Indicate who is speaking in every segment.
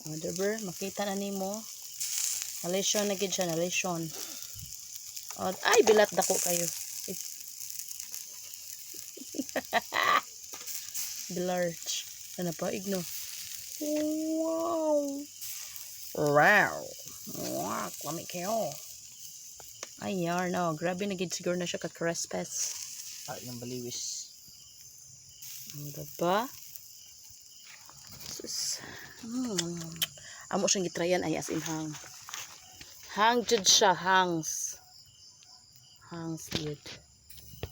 Speaker 1: O, diba? Makita na nimo. Nalesyon na gid siya, nalesyon. O, ay, bilat dako kayo. Bilarch. Ano pa? Igno. Wow! Wow! Wow! Lami kayo. Ay, yarn. Oh, grabe na gid siguro na siya ka-crespes.
Speaker 2: Ah, yung baliwis.
Speaker 1: Ang diba? Sus. Amo siyang gitrayan ay as in hang. Hang jud siya, hangs. Hangs jud.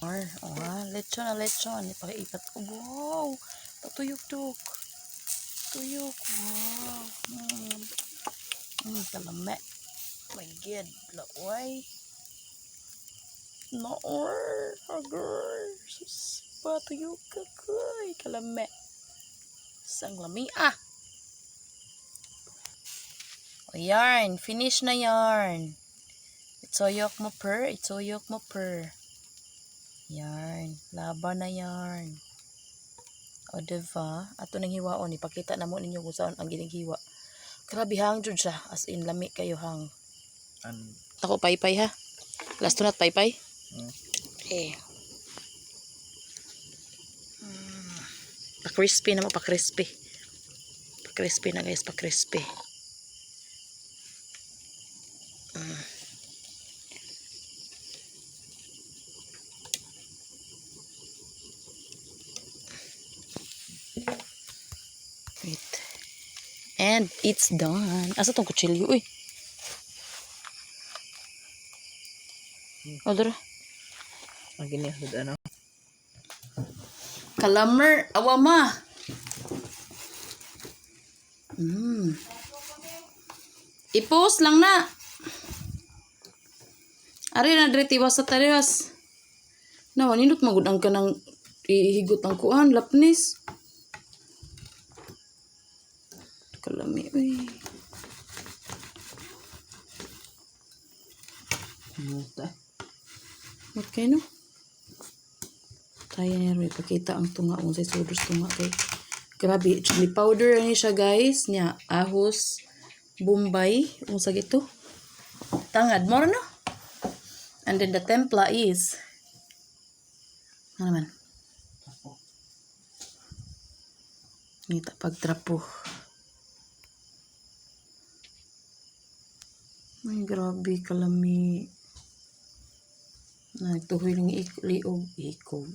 Speaker 1: Or, oh, ha, lechon na lechon. Ipakaipat ko. Wow! Patuyok-tuk. Tuyok. Wow. Kalame. My God. Laway. Noor. Agar. Sus. Patuyok ka kay. Kalame. Sang lami. Ah! O yarn. Finish na yarn. Itsoyok mo per. Itsoyok mo per. Yarn. Laba na yarn. O diba? Ato nang hiwaon. Ipakita na mo ninyo kung saan ang ginighiwa. Grabe hang jud siya. As in, lami kayo hang.
Speaker 2: An
Speaker 1: Ako paypay ha. Last to not paypay. Eh. Pa-crispy na mo, pa-crispy. Pa-crispy na guys, pa-crispy. Wait. And it's done. Asa tong kutsilyo, uy? O, dara.
Speaker 2: Ang gini ano?
Speaker 1: Kalamar, awama. I-post lang na. Ari na dire tiwas sa tariwas. Na nindot magud ang kanang ihigot ang kuan lapnis. Kalami uy.
Speaker 2: Muta.
Speaker 1: Okay no? Tayo ni Roy, pakita ang tunga kung sa sudros tunga kay. Grabe, chili powder ani siya guys niya, ahos, Bombay, unsa gito? Tangad mo no? And then the templa is ano naman? Ngita pagtrapo. Ay, grabe, kalami. Nagtuhoy ng liog, ikog.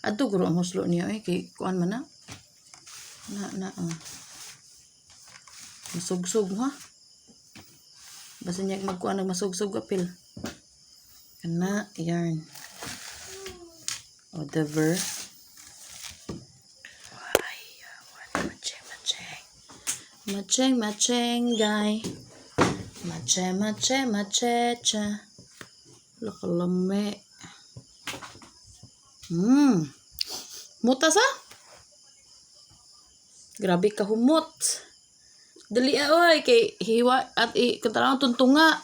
Speaker 1: Adto guro ang huslo niya eh kay kuan man na. Na na oh. Masugsog mo ha. Basta niya magkuan nag masugsog apil. Kana yarn. O the ver. Ay, macheng macheng. Macheng macheng guy. Mache mache machecha. Lakalame. Muta sa? Grabe ka humot. Dali ah, oy kay hiwa at i kantarang tuntunga.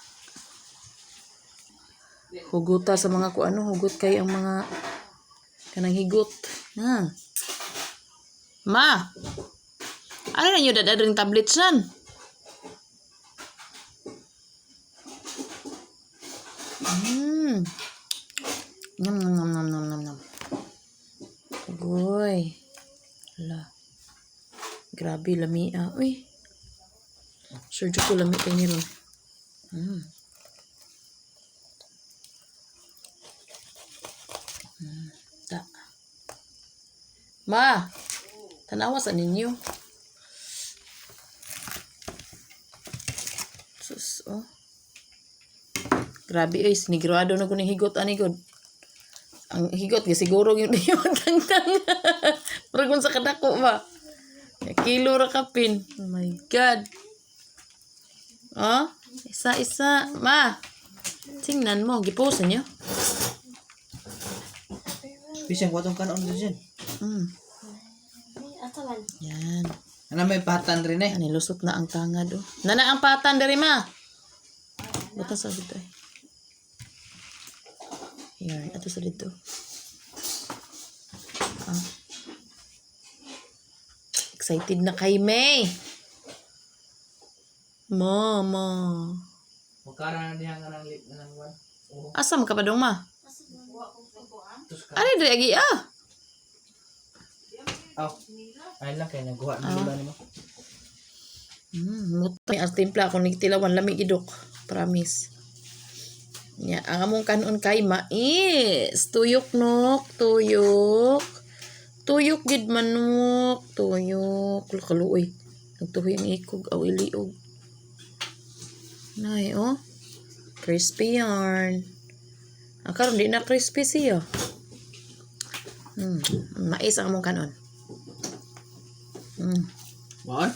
Speaker 1: Huguta sa mga kuano, hugot kay ang mga kanang higot. Ha. Ma. Ano na inyo dadadring tablets nan? Nom nom nom nom nom nom nom. Agoy. Ala. Grabe lami ah. Uy. Sure ko lami kay nila. Ta. Ma. Tanawa sa ninyo. Sus, oh. Grabe ay, sinigrado na ko ni higot ani gud. Ang higot gi siguro gyud ni magtangtang. Murag man sa kadako ba. Kilo ra kapin. Oh my God. Oh, isa isa ma. Tingnan mo, gipost niyo.
Speaker 2: Bisang watong kanon dyan.
Speaker 3: Ato man.
Speaker 1: Yan.
Speaker 2: Ano may patan rin eh.
Speaker 1: Ani lusot na ang tangad oh. Nana ang patan diri ma. Buta sa dito eh. Yan, ato sa dito. Ah. Excited na kay May. Mama.
Speaker 2: Makara na diha nga nang lip na nang one. Oh,
Speaker 1: Asa man ka pa dong ma?
Speaker 2: tus ka.
Speaker 1: Ari diri agi ah.
Speaker 2: Aw. Ay lang kay nagguha na ba nimo?
Speaker 1: Muto ang timpla ako ni tilawan lami gidok. Promise. Nya, ang among kanon kay mais. Tuyok nok, tuyok. Tuyok gid manok, tuyok. Kaluoy. Nagtuhoy ang ikog aw iliog. Nay, oh. Crispy yarn. Ang karon di na crispy siya. Mais ang among kanon.
Speaker 2: One.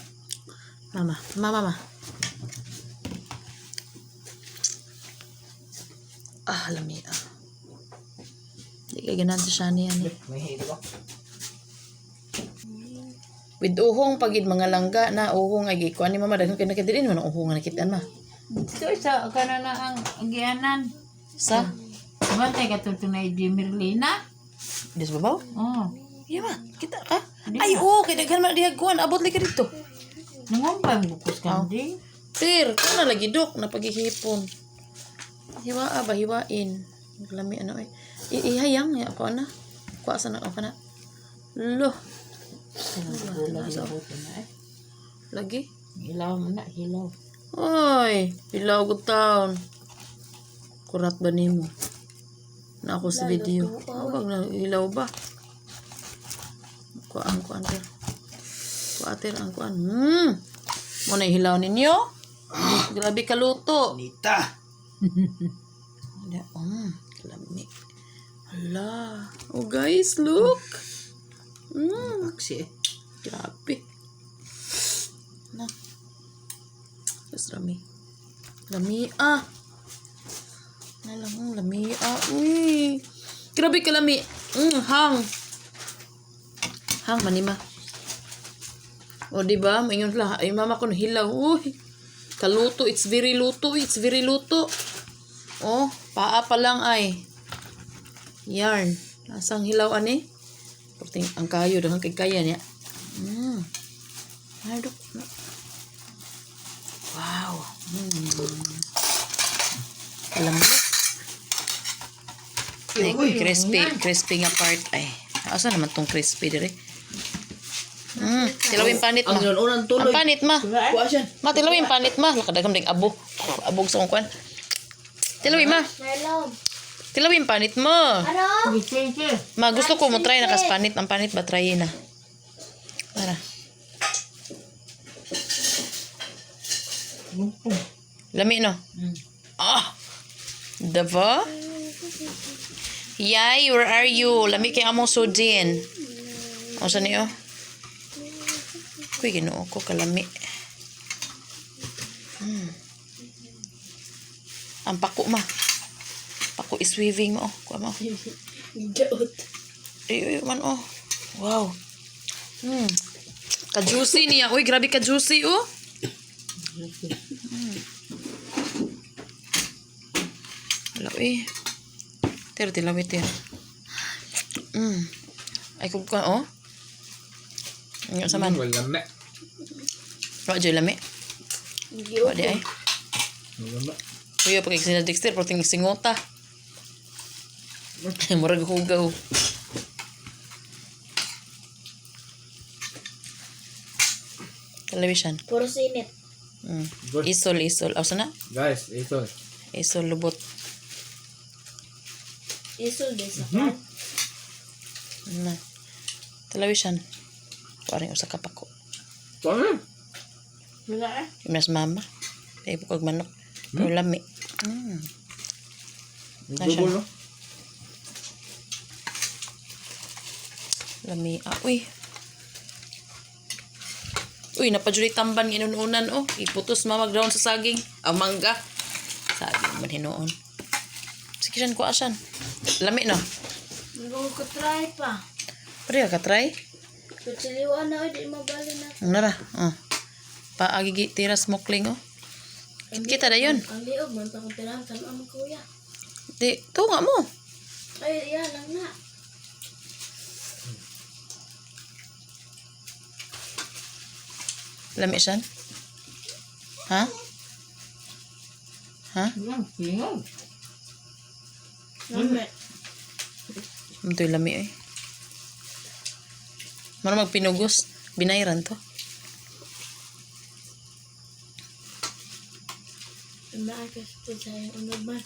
Speaker 1: Mama, mama, mama. Ah, lami ah. Di kay ganahan si Shani yan eh.
Speaker 2: May hito ba?
Speaker 1: With uhong pagid mga langga na uhong ay gikuan ni mama daghan kay nakita mo ng uhong nga nakitaan ma.
Speaker 3: Dito sa kanana ang gianan.
Speaker 1: Sa
Speaker 3: Bantay ka to na Merlina.
Speaker 1: dis babaw?
Speaker 3: Oh.
Speaker 1: Iya ma, kita ka. Ay oo, kay daghan man diha kuan abot lagi dito.
Speaker 3: Nangumpay mo bukos kandi.
Speaker 1: Tir, kana lagi dok na paghihipon. Hiwa ba hiwain. Lami ano eh. Ihayang ya ko ana. Kuha sa na ako na. Lo, lagi.
Speaker 3: Hilaw mo na, hilaw.
Speaker 1: Oy, hilaw good town. Kurat ba nimo? Na ako sa video. Awag na hilaw ba? Kuan kuan ter. Kuan ter ang kuan. Mo na hilaw ninyo? Grabe kaluto.
Speaker 2: Nita.
Speaker 1: Ala, lami. Hala. Oh guys, look.
Speaker 2: Aksi eh.
Speaker 1: Grabe. Na. Tapos lami. Lami ah. Na lang, lami ah. Uy. Grabe ka lami. Hang. Hang manima. O di ba? Maingon sila, ay mama ko hilaw. Uy. Kaluto, it's very luto, it's very luto. Oh, paa pa lang ay. Yarn. Asang hilaw ani? Porting ang kayo dahil kay kaya niya. Ay, dok. Wow. Alam mo. Ay, crispy, crispy nga part. Ay, asa naman tong crispy dire? Tilawin panit ma.
Speaker 2: Ang unang tuloy.
Speaker 1: Ang panit ma.
Speaker 2: Kuha siya.
Speaker 1: Ma, tilawin panit ma. Lakadagam ding abo. Abog sa kong kuan. Tilawin ma. Tilawin panit mo. Ma, gusto ko mo try na kas panit. Ang panit ba try na. Para. Lami no? Ah! Diba? Yay, where are you? Lami kay among sudin. O, saan niyo? Kuy, ginoo ko, kalami. Ang pako ma. Pako is weaving mo. Oh. Kuha mo.
Speaker 4: Jaot.
Speaker 1: Ay, ay, man oh. Wow. Ka-juicy niya. Uy, grabe ka-juicy oh. Wala, uy. Ter, tilawi, ter. Ay, kung ka, oh. Nga sa man.
Speaker 2: Wala me.
Speaker 1: Wa, dyan lami. Wa, di ay.
Speaker 2: Wala me.
Speaker 1: Kuya, pag sina Dexter, proting singota. Murag hugaw. Television.
Speaker 4: Puro sinit.
Speaker 2: Good.
Speaker 1: Isol, isol. Aw, sana?
Speaker 2: Guys, ito.
Speaker 1: Isol, lubot.
Speaker 4: Isol din sa
Speaker 1: Na. Television. Parang usa ka pako.
Speaker 2: Sorry.
Speaker 3: Wala eh.
Speaker 1: Imas mama. Kay bukog manok. Pero lami.
Speaker 2: Double no?
Speaker 1: Lami. Ah, uy. Uy, napajulit tamban inununan oh. Iputos mamag down sa saging. Ang mangga. Saging man hinuon. Sige siyan, kuha siyan. Lami no.
Speaker 4: Hindi ko try pa.
Speaker 1: Pwede ka try?
Speaker 4: Kutsiliwan na, di mabali na.
Speaker 1: Ang nara. Oh. Paagigi tira smokling oh. Kita na yun.
Speaker 4: Ang liog, man pa kong tirahan, tama mo kuya.
Speaker 1: Di, tunga mo.
Speaker 4: Ay, yan lang na.
Speaker 1: Lami siya? Ha? Ha?
Speaker 3: Yan, singaw.
Speaker 4: Lami.
Speaker 1: Ito'y lami eh. Mara magpinugos. Binayran to.
Speaker 4: Lami ay kasi sa iyong unod man.